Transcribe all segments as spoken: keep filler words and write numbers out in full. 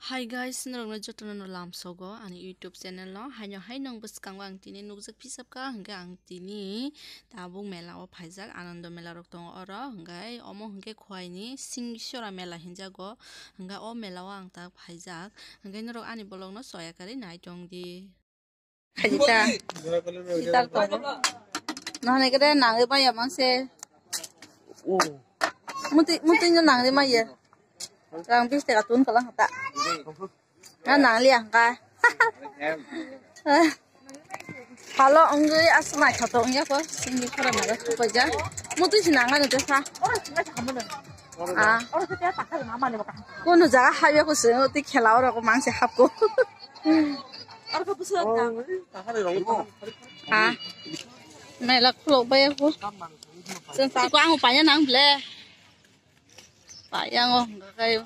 Hi guys, norokno jotono no lamsogo ani YouTube channel no. Haino hai nong bwskango ang tini nukjak phisapka, hwnkhe ang tini tabuk mela o phaijak, Anando mela rok tongo oro, hwnkhe omo hwnkhe Khowai ni Singishora mela hinjago, hwnkhe o mela o ang tak phaijak, hwnkhe norok ani vlog no soya karwi nai tong di. Khaijita. Sitar tongo. Nohani kede nangwi maya mangse. Muti, muti no nangwi maya. Rang bis taka tun kalang hata. Na nangliya hangka. Halo, wngwi aswk naithotok wngya kho. Singishora mela tukoija. Muti si nangani tesa. Ah. Kunu jaga habya kho se, oti khela oro ko mangse hapko. Ha? Mela khulok bai ako. Chwng ta ko ang paya nang ble. Paya ngo hwnkha kai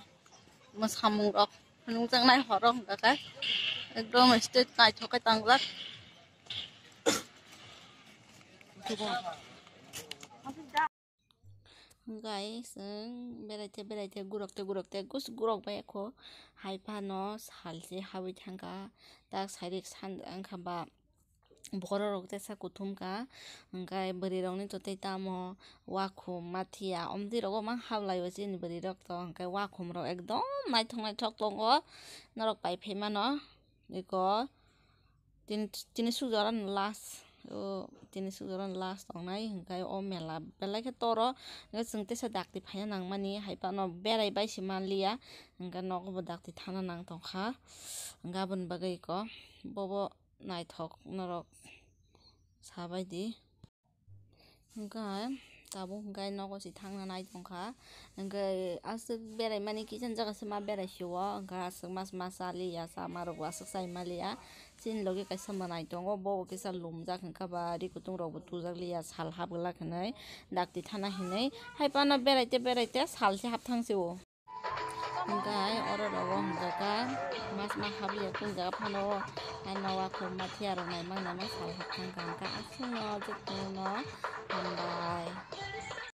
mwsamung rok nungjaknai horo hwnkha kai ekdom stage naithok khe tangjak. Hwnkhe chwng beraite beraite gurukte gurukte gus guruk bai kho hai phano salse habwi thangkha. Tak sairik san wngkha ba borok rok teisa kuthum kha, hwnkhe bwrwi rokni to tei tamo wakhum mathiya omtwi rogo mang hablaio chini bwrwi rok to, hwnkhe wakhum rok ekdom naithok naithok tongo norok pai phai mano eko. Tini, tini suk jora ni last, o tini suk jora ni last tongnai, hwnkhe o mela belai khe toro, hwnkhe chwng teisa dakti phaina nangmani, hai phano berai bai se manliya, hwnkhe nogo bo dakti thana nang tongkha, hwnkhe aboni bagwi eko bobo naithok norok sabaidi. Hwnkhe tabuk hwnkhe nogo se thangna nai tongkha. Hwnkhe aswk beraimani kisa jaga se ma berai sio. Hwnkhe aswk mas ma chaliya, chamarokbo aswk chai maliya. Chini logi kaisa mwtai tongo, bobo kisa lumjak hwnkha ba ri kutung rokbo tujak liya, sal hap glak hinwi dakti thana hinwi. Hai phano beraite beraite salse hap thang sio. Hwnkhe oro rogo hwnjak kha mas ma habwi ya tong jaga phano, ano wakhum mathiya rok naimang naimang sal hap thang kha, hwnkhe aswkno jotono hambai.